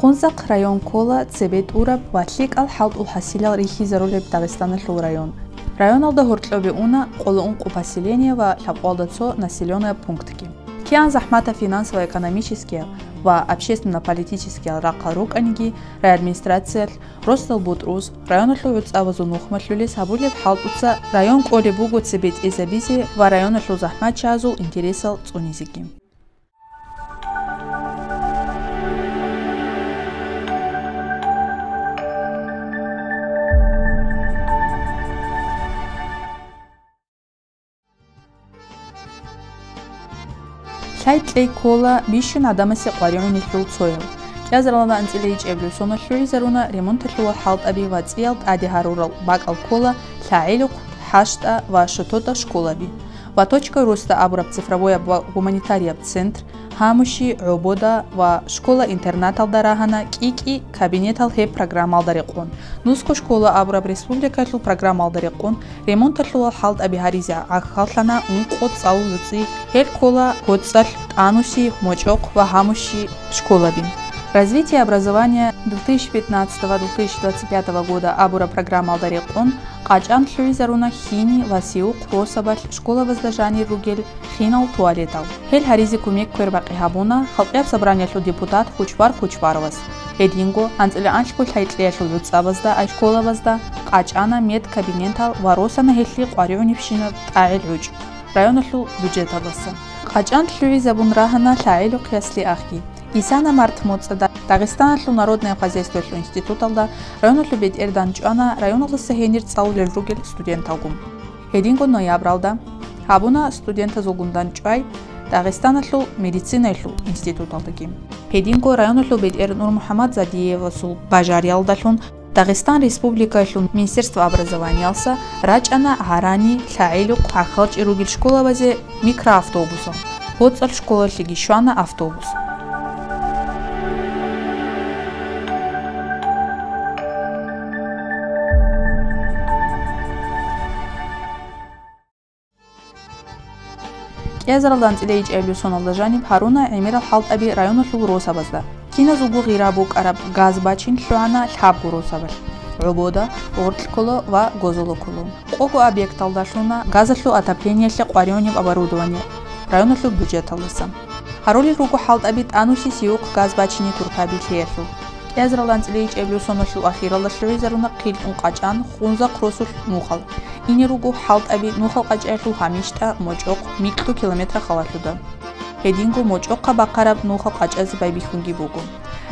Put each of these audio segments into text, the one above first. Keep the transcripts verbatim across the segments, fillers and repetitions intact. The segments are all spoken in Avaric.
Хунзахъ район ккола цебетӀураб ва лъикӀал хӀалтӀул хӀасилал рихьизарулеб Дагъистаналъул район. Районалда гьоркьобе уна къоло ункъо поселение ва лъабкъоялда цо населённый пунктги. КигӀан захӀматаб финансово-экономическиял ва общественно-политическиял рахъал рукӀаниги, райадминистрациялъ росдал бутӀруз, районалъул гӀуцӀабазул нухмалъулес гьабулеб хӀалтӀуца район кӀолеб буго цебетӀезабизе ва районалъул захӀматчиязул интересал цӀунизеги. Лъай-кьей ккола бищун гӀадамасе къваригӀунелъул цоял. КӀиазаралда анцӀила ичӀабилеб соналъ лъугӀизаруна ремонталъул хӀалтӀаби ва цӀиял тӀаде гьарурал бакӀал ккола ЛъагӀилухъ, ХӀаштӀа ва ШототӀа школаби ва «Точка роста» абураб цифровояб ва гуманитарияб центр, Гьамуши, ГӀобода ва школа-интернаталда рагьана кӀи-кӀи кабинетал гьеб программалда рекъон. «Нусго школа» абураб республикалъул программалда рекъон ремонталъул хӀалтӀаби гьаризе гӀахьаллъана ункъо цӀалул гӀуцӀи, гьел ккола ГьоцӀалъ, ТӀануси, МочӀохъ ва Гьамуши школаби. «Развитие образования две тысячи пятнадцатого — две тысячи двадцать пятого года» абураб программалда рекъон къачӀан лъугӀизаруна Хини ва Сиухъ росабалъ школабазда жанир ругел хинал туалетал. Гьел гьаризе кумек квербакъи гьабуна Халкъияб Собраниялъул депутат Хучбар Хучбаровас. Гьединго анцӀила анлъго лъай-кьеялъул гӀуцӀабазда, ай школабазда къачӀана медкабинетал ва росана гьелъие къваригӀунебщинаб тӀагӀел гӀучӀ районалъул бюджеталдаса. КъачӀан лъугӀизабун рагьана ЛъагӀилухъ ясли-ахги. Исана март моцӀалда Дагъистаналъул народное хозяйствоялъул институталда районалъул бетӀер данчӀвана районалдаса гьенир цӀалулел ругел студенталгун. Гьединго ноябралда гьабуна студентазулгун данчӀвай Дагъистаналъул медицинаялъул институталдаги. Гьединго районалъул бетӀер Нурмухьаммад Задиевасул бажариялдалъун Дагъистан Республикаялъул Министерство образованиялса рачӀана гьарани ЛъагӀилухъ гӀахьалчӀи ругел школабазе микроавтобусал. ГьоцӀалъ школалъеги щвана автобус. КӀиазаралда анцӀила ичӀабилеб соналда жаниб гьаруна гӀемерал хӀалтӀаби районалъул росабазда. Киназулго гъира букӀараб газ бачин лъугӀана лъабго росабалъ: ГӀобода, Гъоркьколо ва Гозолоколо. Къого объекталда лъуна газалъул отоплениялъе къваригӀунеб оборудование районалъул бюджеталдаса. Гьарулел руго хӀалтӀаби ТӀануси Сиухъ газ бачине турпаби лъеялъул. КӀиазаралда анцӀила ичӀабилеб соналъул ахиралда лъугӀизаруна Хъилтун къачӀан Хунзахъ росулъ нухал. Ине руго хӀалтӀаби нухал къачӀаялъул ГьамиштӀа, МочӀохъ, микьго километр халалъуда. Гьединго МочӀохъа бахъараб нухал къачӀазе байбихьунги буго.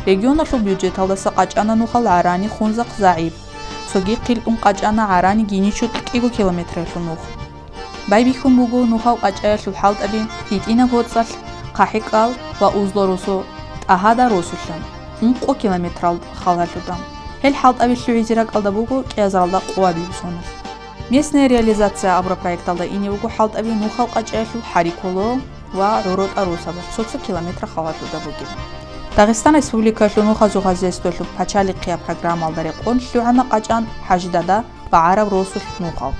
Регионалъул бюджеталдаса къачӀана нухал гӀарани Хунзахъ загӀип. Цоги Хъилтун къачӀана гӀарани Гьиничу кӀиго километралъул нух. Байбихьун буго нухал къачӀаялъул хӀалтӀаби ГьитӀинаб ГьоцӀалъ, ХъахӀикӀал ва Узларусу, ТӀагьада росулъа, ункъо километрал халалъуда. Гьел хӀалтӀаби лъугӀизе ракӀалда буго кӀиазаралда къоабилеб соналъ. Местная реализация абураб проекталда ине буго хӀалтӀаби нухал къачӀаялъул ХӀариколо ва ГӀоротӀа росабалъ цо-цо километр халалъуда бугеб. Дагъистан Республикалъул нухазул хозяйствоялъул пачалихъияб программалда рекъон лъугӀана къачӀан ХӀажидада багӀараб росулъ нухал.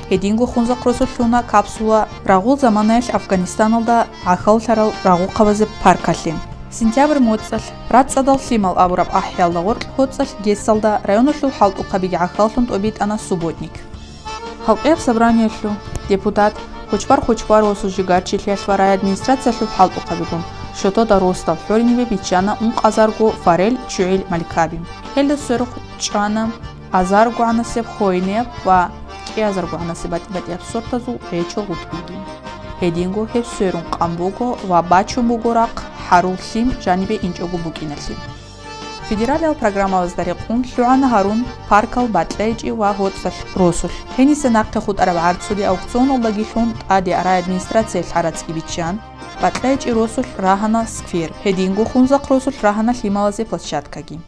Гьединго Хунзахъ росулъ лъуна капсула рагъул заманаялъ Афганистаналда гӀахьаллъарал рагъухъабазе паркалъе. Сентябрь моцӀалъ, РацӀцӀадал лъимал абураб ахӀиялда гъоркь ГьоцӀалъ ГЭСалда районалъул хӀалтӀухъабиги гӀахьаллъун тӀобитӀана субботник. Халкъияб Собраниялъул депутат Хучбар Хучбаровасул жигарчилъиялъ ва райадминистрациялъул хӀалтӀухъабигун ШототӀа росдал хӀоринибе биччана ункъазарго форель, ччугӀил малькаби. Гьелда сверухъ чӀвана азаргогӀанасеб хвойнияб ва кӀиазаргогӀанасеб батӀи-батӀияб сортазул гӀечол гъутӀбиги. Гьединго гьеб сверун къан буго ва бачун буго рахъ гьарул лъим жанибе инчӀого букӀиналъе. Федералиял программабазда рекъон лъугӀана гьарун паркал БатӀлъайчӀи ва ГьоцӀалъ росулъ. Гьениса нахъе хутӀараб гӀарцуде аукционалдаги лъун тӀаде райадминистрациялъ гӀарацги биччан, БатӀлъайчӀи росулъ рагьана сквер, гьединго Хунзахъ росулъ рагьана лъималазе площадкаги.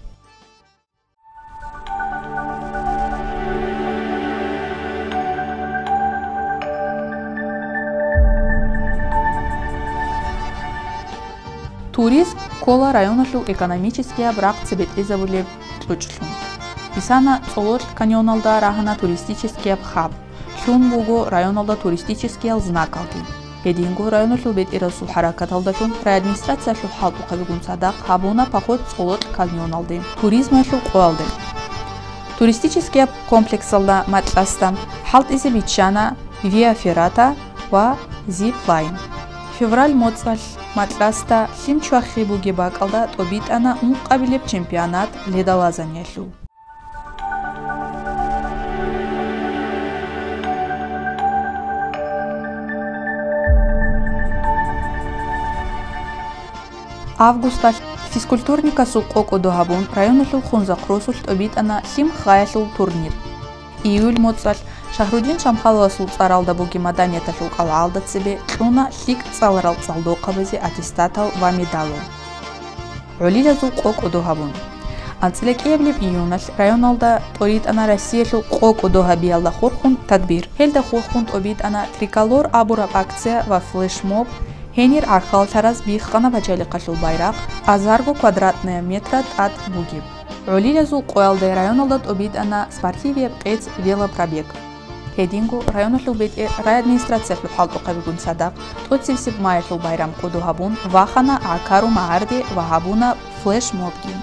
Туризм ккола районалъул экономическияб рахъ цебетӀезабулеб кьучӀлъун. Бисана ЦӀололъ каньоналда рагьана туристическияб хаб, лъун буго районалда туристическиял знакалги. Гьединго районалъул бетӀерасул хӀаракаталдалъун райадминистрациялъул хӀалтӀухъабигун цадахъ гьабуна поход ЦӀолокь каньоналде, туризмалъул къоялде. Туристический комплексалда Матласта хӀалтӀизе биччана Виа Феррата ва зип-лайн. Февраль моцӀалъ Матласта лъим чвахи бугеб бакӀалда тӀобитӀана ункъабилеб чемпионат ледолазаниялъул. Августалъ физкультурникасул къо кӀодо гьабун, районалъул Хунзахъ росулъ тӀобитӀана лъим хаялъул турнир. Июль моцӀалъ Шагьрудин Шамхаловасул цӀаралда бугеб маданияталъул кӀалгӀалда цебе кьуна лъикӀ цӀаларал цӀалдохъабазе аттестатал ва медалал. ГӀолилазул къо кӀодо гьабун. АнцӀила кӀиабилеб июналъ районалда тӀоритӀана Россиялъул къо кӀодо гьабиялда хурхун тадбир. Гьелда хурхун тӀобитӀана «Триколор» абураб акция ва флешмоб, гьенир гӀахьаллъараз биххана пачалихъалъул байрахъ, азарго квадратная метра тӀад бугеб. ГӀолилазул къоялда районалда тӀобитӀана спортивияб къец велопробег. Гьединго районалъул бетӀер райадминистрациялъул хӀалтӀухъабигун цадахъ, тӀоцебесеб маялъул байрам кӀодо гьабун, вахана ГӀакару магӀарде ва гьабуна флешмобги.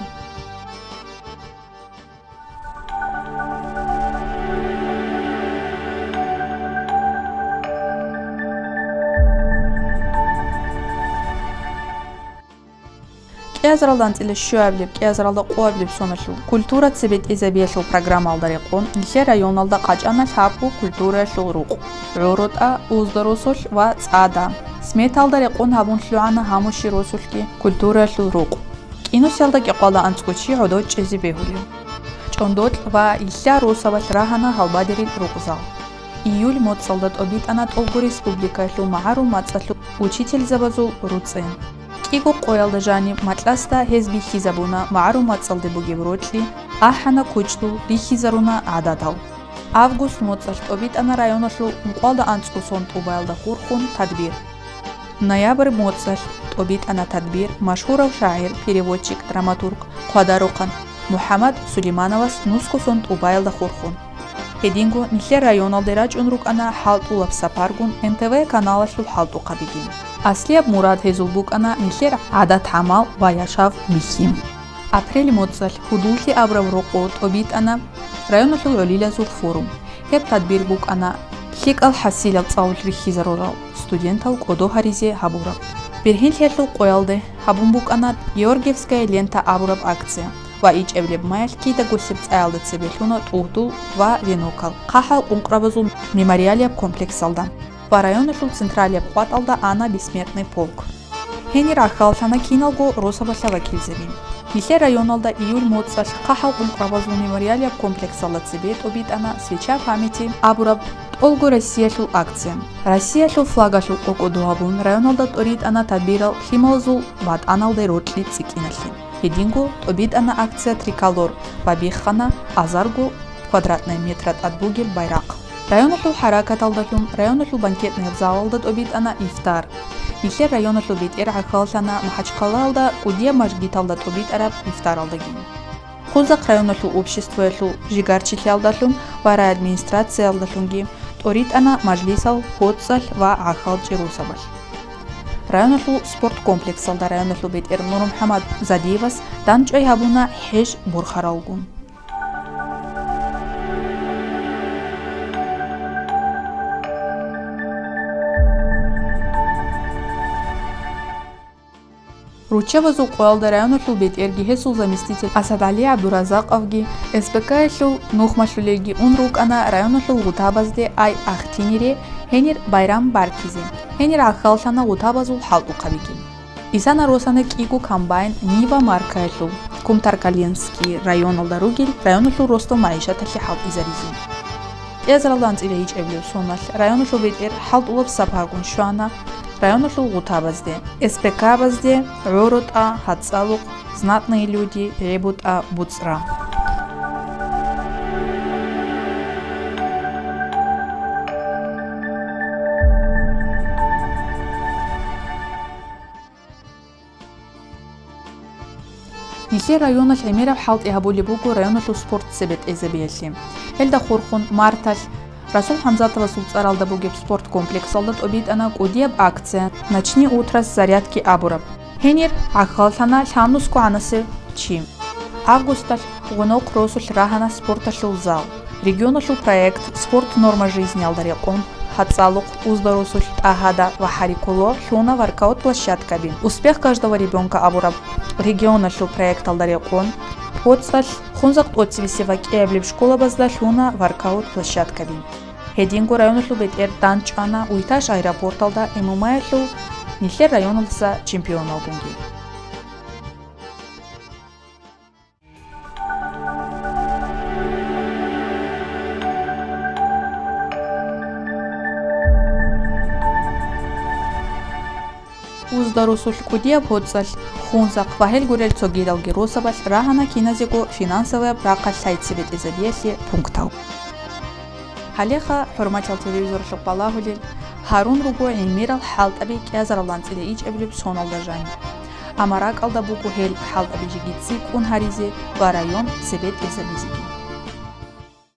КӀиазаралда анцӀила щуабилеб, кӀиазаралда къоабилеб соналъул культура цебетӀезабиялъул программалда рекъон нилъер районалда къачӀана лъабго культураялъул рукъ: ГӀоротӀа, Узда росулъ ва ЦӀада. Сметалда рекъон гьабун лъугӀана Гьамуши росулъги культураялъул рукъ. КӀинусиялда кӀикъвалда анцӀго чи гӀодов чӀезе бегьулев. ЧӀондокь ва Илъа росабалъ рагьана гьалбадерил рукъзал. Июль моцӀалда тӀобитӀана ТӀолго республикаялъул магӀарул мацӀалъул учительзабазул руцӀцӀен. КӀиго къоялда жаниб Матласта гьез бихьизабуна магӀарул мацӀалде бугеб рокьи, ахӀана кучӀдул, рихьизаруна гӀадатал. Август моцӀалъ тӀобитӀана районалъул ункъоялда анцӀго сон тӀубаялда хурхун тадбир. Ноябрь моцӀалъ тӀобитӀана тадбир машгьурав шагӀир, переводчик, драматург, хъвадарухъан МухӀаммад Сулеймановас нусго сон тӀубаялда хурхун. Гьединго нилъер районалде рачӀун рукӀана хӀалтӀулаб сапаргун Н Т В каналалъул хӀалтӀухъабиги. Аслияб мурад гьезул букӀана нилъер гӀадат-гӀамал ва яшав бихьи. Апрель моцӀалъ Гьудуллъи абураб рокъо тӀобитӀана районалъул гӀолилазул форум. Гьеб тадбир букӀана лъикӀал хӀасилал цӀалулъ рихьизарурал студентал кӀодо гьаризе гьабураб. Бергьенлъиялъул къоялде гьабун букӀана «Георгиевская лента» абураб акция ва ичӀабилеб маялъ кидаго сибцӀаялда цебе лъуна тӀугьдул ва венокал ХъахӀал къункърабазул мемориалияб комплексалда ва районалъул централияб къватӀалда ана «Бессмертный полк». Гьенир гӀахьаллъана киналго росабалъа вакилзаби. Нилъер районалда июль моцӀалъ ХъахӀал къункърабазул мемориалияб комплексалда цебе тӀобитӀана «Свеча памяти» абураб тӀолго Россиялъул акция. Россиялъул флагалъул къо кӀодо гьабун, районалда тӀоритӀана тадбирал лъималазул батӀаналде рокьи цӀикӀкӀиналъе. Гьединго тӀобитӀана акция «Триколор» ва биххана азарго квадратная метра тӀад бугеб байрахъ. Районалъул хӀаракаталдалъун районалъул банкетный залалда тӀобитӀана ифтар. Нилъер районалъул бетӀер гӀахьаллъана МахӀачхъалаялда кӀудияб мажгиталда тӀобитӀараб ифтаралдаги. Хунзахъ районалъул обществоялъул жигарчилъиялдалъун ва райадминистрациялдалъунги тӀоритӀана мажлисал ГьоцӀалъ ва ГӀахьалчӀи росабалъ. Районалъул спорт комплексалда районалъул бетӀер МурхӀамад Задиевас дандчӀвай гьабуна хӀеж борхаралгун. Руччабазул къоялда районалъул бетӀерги гьесул заместитель АсадгӀали ГӀабдуразакъовги, С П К-ялъул нухмалъулелги ун рукӀана районалъул гъутабазде ай ахтинире, гьенир байрам баркизе. Гьенир гӀахьаллъана гъутабазул хӀалтӀухъабиги. Исана-росана кӀиго комбайн «Нива» маркаялъул Кумтаркаленский районалда ругел районалъул росдал магӀишаталъе хӀалтӀизаризе. КӀиазаралда анцӀила ичӀабилеб соналъ районалъул бетӀер хӀалтӀулаб сапаргун щвана районалъул гъутабазде, С П К-базде: ГӀоротӀа, ГьацӀалухъ, Знатные люди, ГӀебутӀа, БуцӀра. Нилъер районалъ гӀемераб хӀалтӀи гьабулеб буго районалъул спорт цебетӀезабиялъе. Гьелда хурхун марталъ Расул ХӀамзатовасул цӀаралда бугеб спорт комплексалда тӀобитӀана кӀудияб акция «Начни утро с зарядки» абураб. Гьенир гӀахьаллъана лъабнусго гӀанасев чи. Августалъ гъунохъ росулъ рагьана спорталъул зал. Регионалъул проект «Спорт — норма жизни»ялда рекъон, ХӀацӀалухъ, Узда росулъ ТӀагьада ва ХӀарикуло лъуна воркаут-площадкаби. «Успех каждого ребёнка» абураб регионалъул проекталда рекъон, ГьоцӀалъ, Хунзахъ тӀоцебесеб ва кӀиабилеб школабазда лъуна воркаут-площадкаби. Гьединго районалъул бетӀер дандчӀвана Уйташ аэропорталда ММА-ялъул нилъер районалдаса чемпионалгунги. Узда росулъ кӀудияб ГьоцӀалъ, Хунзахъ ва гьел гурел цогидалги росабалъ рагьана киназего финансоваяб рахъалъ лъай цебетӀезабиялъе пунктал. Гьалеха, хӀурматиял телевизоралъухъ балагьулел, гьарун руго гӀемерал хӀалтӀаби кӀиазарал анцӀила ичӀабилеб соналда жаниб. Амма ракӀалда буго гьел хӀалтӀаби жеги цӀикӀкӀун гьаризе ва район цебетӀезабизеги.